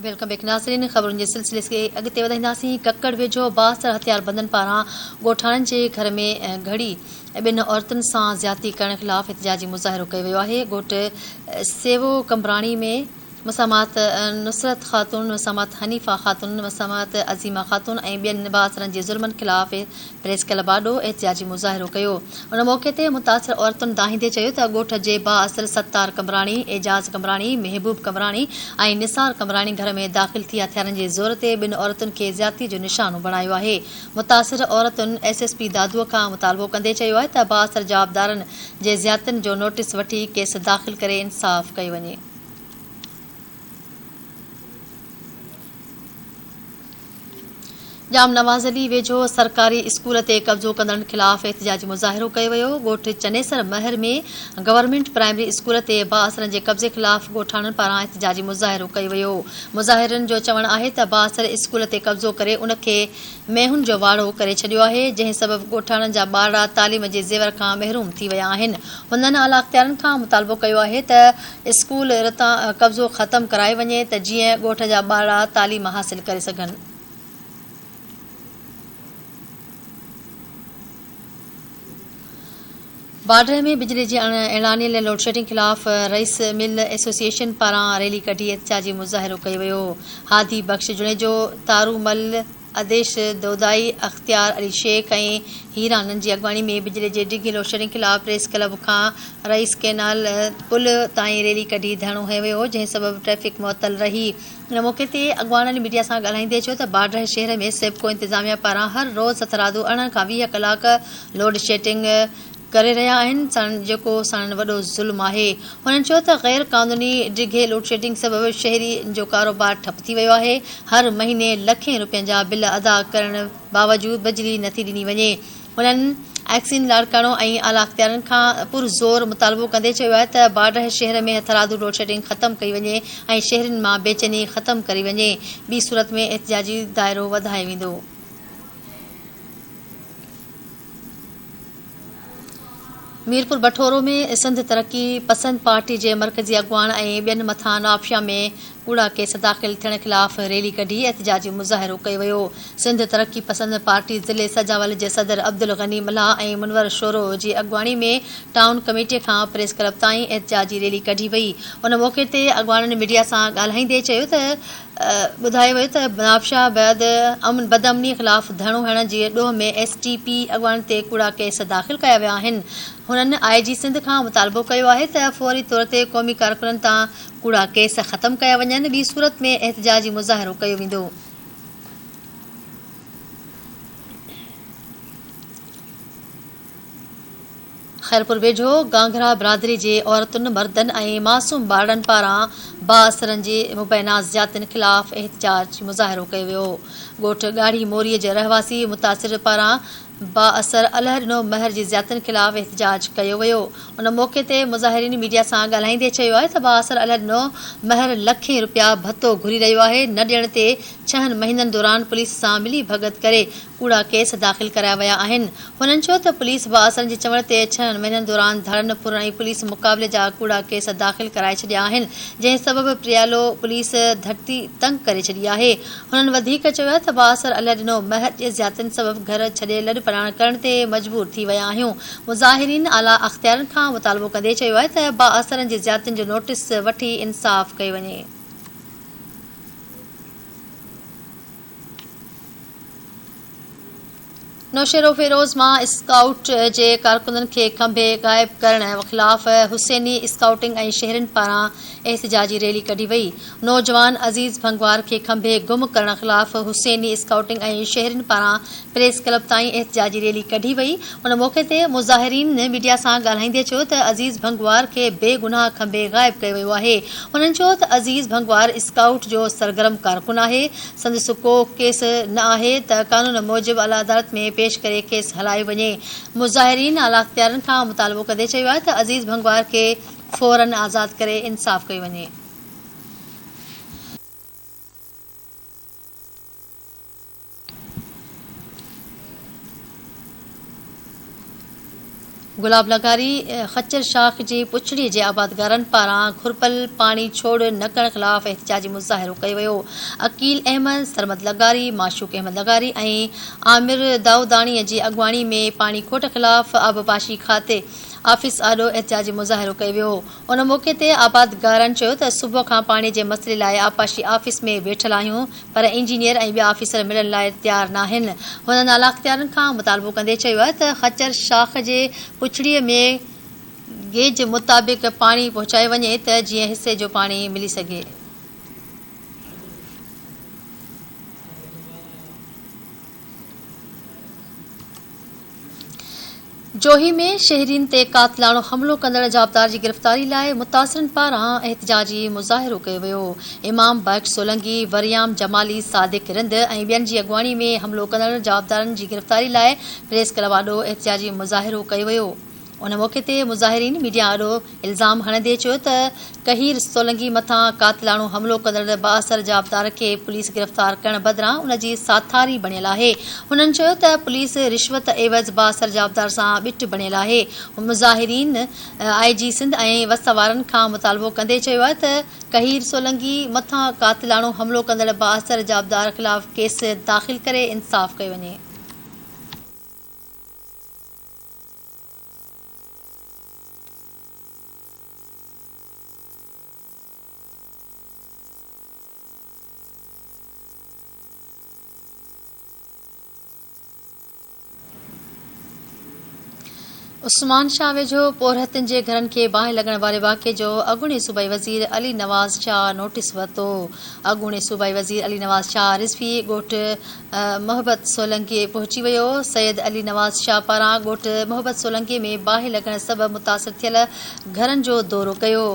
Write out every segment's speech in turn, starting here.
Welcome back ناظرين خبرن جي سلسلي کي اڳتي وڌائينداسين ڪڪڙ ويجهو بااثر هٿياربندن پاران ڳوٺاڻن جي گهر ۾ گهڙي ٻن عورتن سان زيادتي ڪرڻ خلاف احتجاجي مظاهرو ڪيو ويو آهي ڳوٺ سيوو قمبراڻي ۾ مسامات نصرت خاتون، مسامات حنيفه خاتون، مسامات عظيمه خاتون ۽ ٻين بااثرن جي ظلمن خلاف پريس ڪلب آڏو احتجاجي مظاهرو ڪيو. ان موقعي تي متاثر عورتن دانهيندي چيو ته ڳوٺ جي بااثر ستار قمبراڻي، اعجاز قمبراڻي، محبوب قمبراڻي ۽ نثار قمبراڻي گهر ۾ داخل ٿي هٿيارن جي زور تي ٻن عورتن کي زيادتي جو نشانو بڻايو آهي. متاثر عورتن ايس ايس پي دادو کان مطالبو ڪندي چيو آهي ته بااثر جوابدارن جي زيادتين جو نوٽيس وٺي ڪيس داخل ڪري انصاف ڪيو وڃي. ڄام نواز علي ويجهو سرڪاري اسڪول تي قبضو ڪندڙن خلاف احتجاجي مظاهرو ڪيو ويو، ڳوٺ چنيسر مهر ۾ گورنمينٽ پرائمري اسڪول تي بااثرن جي قبضي خلاف ڳوٺاڻن پاران احتجاجي مظاهرو ڪيو ويو، مظاهرين جو چوڻ آهي ته بااثر اسڪول تي قبضو ڪري ان کي مينهن جو واڙو ڪري ڇڏيو آهي، جنهن سبب ڳوٺاڻن جا ٻارڙا تعليم جي زيور کان محروم ٿي ويا آهن. هنن اعليٰ اختيارين کان مطالبو ڪيو آهي ته اسڪول تان قبضو ختم ڪرايو وڃي ته جيئن ڳوٺ جا ٻارڙا تعليم حاصل ڪري سگهن. باڊهه ۾ بجلي جي اڻ اعلانيل لوڊشيڊنگ خلاف رئيس مل ايسوسيئيشن پاران ريلي ڪڍي احتجاجي مظاهرو ڪيو ويو. هادي بخش جوڻيجو، تارو مل، اديش دودائي، اختيار علي شيخ ۽ هيرانند جي اڳواڻي ۾ بجلي جي ڊگهي لوڊشيڊنگ خلاف پريس ڪلب کان رئيس ڪينال پل تائين ريلي ڪڍي ڌرڻو هنيو ويو، جنهن سبب ٽريفڪ معطل رهي. ان موقعي تي اڳواڻن ميڊيا سان ڳالهائيندي چيو ته باڊهه شهر ۾ سيپڪو انتظاميا پاران هر روز هٿرادو 18 کان 20 ڪلاڪ لوڊشيڊنگ ڪري رهيا آهن ساڻن جيڪو ساڻن وڏو ظلم آهي. هنن چيو ته غير قانوني ڊگهي لوڊشيڊنگ سبب شهرين جو ڪاروبار ٺپ ٿي ويو آهي، هر مهيني لکين روپين جا بل ادا ڪرڻ باوجود بجلي نٿي ڏني وڃي. هنن ايڪسين لاڙڪاڻو ۽ اعليٰ اختيارين کان پرزور مطالبو ڪندي چيو آهي ته باڊهه شهر ۾ هٿرادو لوڊشيڊنگ ختم ڪئي وڃي ۽ شهرين مان بيچيني ختم ڪري وڃي ٻي صورت ۾ احتجاجي دائرو وڌايو ويندو. ميرپور بٺورو ۾ سنڌ ترقي پسند پارٽي جي مرڪزي اڳواڻ ۽ ٻين مٿان نوابشاهه ۾ ڪوڙا ڪيس داخل ٿيڻ خلاف ريلي ڪڍي احتجاجي مظاهرو ڪيو ويو. سنڌ ترقي پسند پارٽي ضلعي سجاول جي صدر عبدالغني ملاح ۽ منور شورو جي اڳواڻي ۾ ٽائون ڪميٽي کان پريس ڪلب تائين احتجاجي ريلي ڪڍي وئي. ان موقعي تي اڳواڻن ميڊيا سان ڳالهائيندي چيو ته ٻڌايو ويو ته نوابشاهه بعد امن بدامني خلاف ڌرڻو هڻڻ جي ڏوهه ۾ ايس ٽي پي اڳواڻن تي ڪوڙا ڪيس داخل ڪيا ويا آهن. هنن آء جي سنڌ کان مطالبو ڪيو آهي ته فوري طور تي قومي ڪارڪنن تان ڪوڙا ڪيس ختم ڪيا وڃن ٻي صورت ۾ احتجاجي مظاهرو ڪيو ويندو. خيرپور ويجهو گانگهرا برادري جي عورتن، مردن ۽ معصوم ٻارڙن پاران بااثرن جي مبينا زيادتين خلاف احتجاج مظاهرو ڪيو ويو. ڳوٺ ڳاڙهي موري جي رهواسي متاثر پاران بااثر الهڏنو مهر جي زيادتين خلاف احتجاج ڪيو ويو. ان موقعي تي مظاهرين ميڊيا سان ڳالهائيندي چيو آهي ته بااثر الهڏنو مهر لکين رپيا ڀتو گهري رهيو آهي نه ڏيڻ تي ڇهن مهينن دوران پوليس سان ملي ڀڳت ڪري ڪوڙا ڪيس داخل ڪرايا ويا آهن. هنن چيو ته پوليس بااثرن جي چوڻ تي ڇهن مهينن دوران ڌاڙن، ڦرن ۽ پوليس مقابلي جا ڪوڙا ڪيس داخل ڪرائي ڇڏيا آهن، جنهن سبب پريالو پوليس ڌرتي تنگ ڪري ڇڏي آهي. هنن وڌيڪ چيو ته بااثر الهه ڏنو مهر جي زيادتين سبب گهر ڇڏي لڏپلاڻ ڪرڻ تي مجبور ٿي ويا آهيون. مظاهرين اعليٰ اختيارين کان مطالبو ڪندي چيو آهي ته بااثرن جي زيادتين جو نوٽيس وٺي انصاف ڪيو وڃي. نوشهروفيروز مان اسڪائوٽ جي ڪارڪنن کي کنڀي غائب ڪرڻ خلاف حسيني اسڪائوٽنگ ۽ شهرين پاران احتجاجي ريلي ڪڍي وئي. نوجوان عزيز ڀنگوار کي کنڀي گم ڪرڻ خلاف حسيني اسڪائوٽنگ ۽ شهرين پاران پريس ڪلب تائين احتجاجي ريلي ڪڍي وئي. ان موقعي تي مظاهرين ميڊيا سان ڳالهائيندي چيو ته عزيز ڀنگوار کي بيگناهه کنڀي غائب ڪيو ويو آهي. هنن چيو ته عزيز ڀنگوار اسڪائوٽ جو سرگرم ڪارڪن آهي، سندس ڪو ڪيس نه آهي ته قانون موجب اعليٰ عدالت ۾ پيش ڪري ڪيس هلايو وڃي. مظاهرين اعليٰ اختيارين کان مطالبو ڪندي چيو آهي ته عزيز ڀنگوار کي فورن آزاد ڪري انصاف ڪيو وڃي. گلاب لغاري خچر شاخ جي پڇڙي جي آبادگارن پاران گهربل پاڻي ڇوڙ نه ڪرڻ خلاف احتجاجي مظاهرو ڪيو ويو. عقيل احمد، سرمد لغاري، معشوق احمد لغاري ۽ عامر دائوداڻي جي اڳواڻي ۾ پاڻي کوٽ خلاف آبپاشي کاتي آفيس آڏو احتجاجي مظاهرو ڪيو ويو. ان موقعي تي آبادگارن چيو ته صبح کان پاڻي جي مسئلي لاء آبپاشي آفيس ۾ ويٺل آهيون پر انجنيئر ۽ ٻيا آفيسر ملڻ لاء تيار ناهن. هنن اعليٰ اختيارين کان مطالبو ڪندي چيو آهي ته خچر شاخ جي پڇڙي ۾ گيج مطابق پاڻي پهچايو وڃي ته جيئن حصي جو پاڻي ملي سگهي. جوهي ۾ شهرين تي قاتلاڻو حملو ڪندڙ جوابدار جي گرفتاري لاء متاثرن پاران احتجاجي مظاهرو ڪيو ويو. امام بخش سولنگي، وريام جمالي، صادق رند ۽ ٻين جي اڳواڻي ۾ حملو ڪندڙ جوابدارن جي گرفتاري لاء پريس ڪلب آڏو احتجاجي مظاهرو ڪيو ويو. ان موقعي تي مظاهرين ميڊيا آڏو الزام هڻندي چيو ته ڪهير سولنگي مٿان قاتلاڻو حملو ڪندڙ بااثر جوابدار کي پوليس گرفتار ڪرڻ بدران ان جي ساٿاري بڻيل آهي. هنن چيو ته پوليس رشوت عيوض بااثر جوابدار سان ٻٽ بڻيل آهي. مظاهرين آء جي سنڌ ۽ وس وارن کان مطالبو ڪندي چيو آهي ته ڪهير سولنگي مٿان قاتلاڻو حملو ڪندڙ بااثر جوابدار خلاف ڪيس داخل ڪري انصاف ڪيو وڃي. عثمان شاهه ويجهو پورهيتن جي گهرن کي باهه لڳڻ واري واقعي جو اڳوڻي صوبائي وزير علي نواز شاهه نوٽيس ورتو. اڳوڻي صوبائي وزير علي نواز شاهه رضوي ڳوٺ محبت سولنگي پهچي ويو. سيد علي نواز شاهه پاران ڳوٺ محبت سولنگي ۾ باهه لڳڻ سبب متاثر ٿيل گهرن جو دورو ڪيو.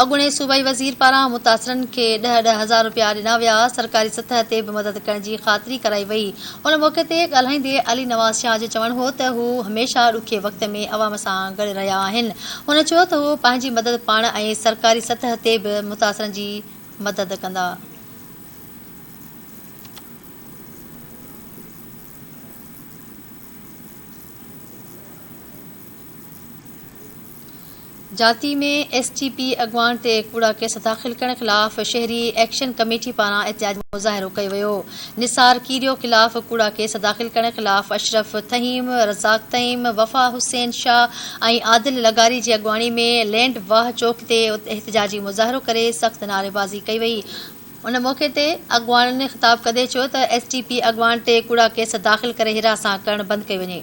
اڳوڻي صوبائي وزير پاران متاثرن کي ڏهه ڏهه هزار رپيا ڏنا ويا، سرڪاري سطح تي به مدد ڪرڻ جي خاطري ڪرائي وئي. ان موقعي تي ڳالهائيندي علي نواز شاهه جو چوڻ هو ته هو هميشه ڏکي وقت ۾ عوام سان گڏ رهيا آهن. هن چيو ته هو پنهنجي مدد پاڻ ۽ سرڪاري سطح تي به متاثرن جي مدد ڪندا. جاتي ۾ ايس ٽي پي اڳواڻ تي ڪوڙا ڪيس داخل ڪرڻ خلاف شهري ايڪشن ڪميٽي پاران احتجاجي مظاهرو ڪيو ويو. نثار ڪيريو خلاف ڪوڙا ڪيس داخل ڪرڻ خلاف اشرف ٿهيم، رزاق ٿهيم، وفا حسين شاهه ۽ عادل لغاري جي اڳواڻي ۾ لينڊ واهه چوڪ تي احتجاجي مظاهرو ڪري سخت نعريبازي ڪئي وئي. ان موقعي تي اڳواڻن خطاب ڪندي چيو ته ايس ٽي پي اڳواڻ تي ڪوڙا ڪيس داخل ڪري هراسان ڪرڻ بند ڪئي وڃي.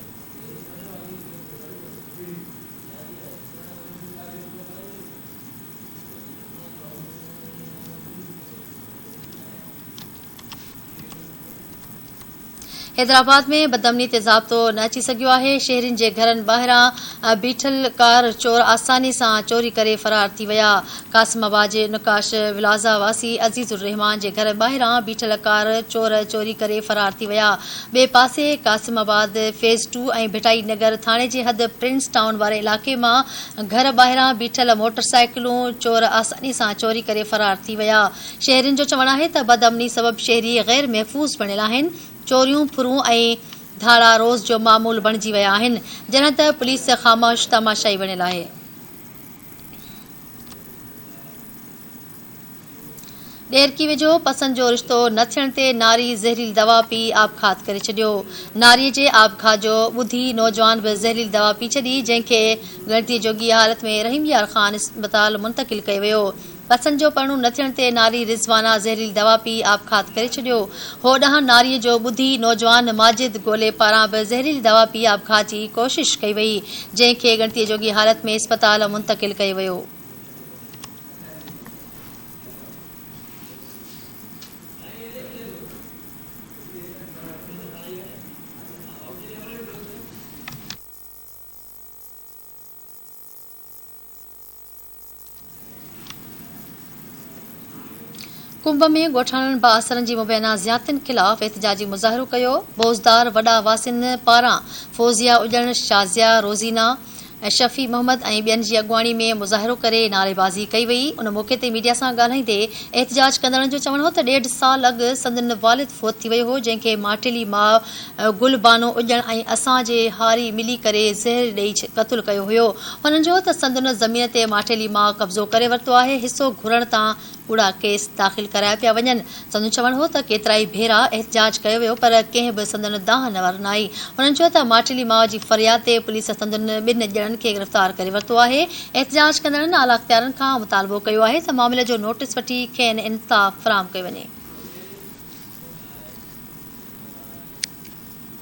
حيدرآباد ۾ بدامني تي ضابطو نه اچي سگهيو آهي، شهرين جي گهرن ٻاهران بيٺل ڪار چور آساني سان چوري ڪري فرار ٿي ويا، قاسم آباد جي نقاش ولازا واسي عزيز الرحمان جي گهر ٻاهران بيٺل ڪار چور چوري ڪري فرار ٿي ويا، ٻئي پاسي قاسم آباد فيز ٽو ۽ ڀٽائي نگر ٿاڻي جي حد پرنس ٽائون واري علائقي مان گهر ٻاهران بيٺل موٽر سائيڪلون چور آساني سان چوري ڪري فرار ٿي ويا، شهرين جو چوڻ آهي ته بدامني سبب شهري غير محفوظ بڻيل آهن، چوريون، ڦرون ۽ ڌاڙا روز جو معمول بڻجي ويا آهن، جڏهن ته پوليس خاموش تماشائي بڻيل آهي. ڏهرڪي ويجهو پسند جو رشتو نه ٿيڻ تي ناري زهريلي دوا پي آپگهات ڪري ڇڏيو. ناري جي آپگهات جو ٻڌي نوجوان به زهريلي دوا پي ڇڏي، جنهن کي ڳڻتي جوڳي حالت ۾ رحيم يار خان اسپتال منتقل ڪيو ويو. پسند جو پرڻو نه ٿيڻ تي ناري رضوانه زهريلي دوا پي آپگهات ڪري ڇڏيو. هوڏانهن ناري جو ٻڌي نوجوان ماجد گولي پاران به زهريلي دوا پي آپگهات جي ڪوشش ڪئي وئي، جنهن کي ڳڻتي جوڳي حالت ۾ اسپتال منتقل ڪيو ويو. ڪنب ۾ ڳوٺاڻن بااثرن جي مبينا زيادتين خلاف احتجاجي مظاهرو ڪيو، بوزدار وڏا واسين پاران فوزيه اڄڻ، شازيه، روزينا، شفيع محمد ۽ ٻين جي اڳواڻي ۾ مظاهرو ڪري نعريبازي ڪئي وئي. ان موقعي تي ميڊيا سان ڳالهائيندي احتجاج ڪندڙن جو چوڻ هو ته ڏيڍ سال اڳ سندن والد فوت ٿي ويو هو جنهن کي ماٽيلي ماء گل بانو اڄڻ ۽ اسان جي هاري ملي ڪري زهر ڏئي قتل ڪيو هيو. هنن چيو ته سندن زمين تي ماٽيلي ماء قبضو ڪري ورتو آهي حصو گهرڻ تان ڪوڙا ڪيس داخل ڪرايا پيا وڃن. سندن چوڻ هو ته ڪيترائي ڀيرا احتجاج ڪيو ويو پر ڪنهن به سندن دانهن نه ورنائي. هنن چيو ته ماٽيلي ماء جي فرياد تي پوليس سندن ٻن ڄڻن کي گرفتار ڪري ورتو آهي. احتجاج ڪندڙن اعليٰ اختيارن کان مطالبو ڪيو آهي ته معاملي جو نوٽيس وٺي کين انصاف فراهم ڪيو وڃي.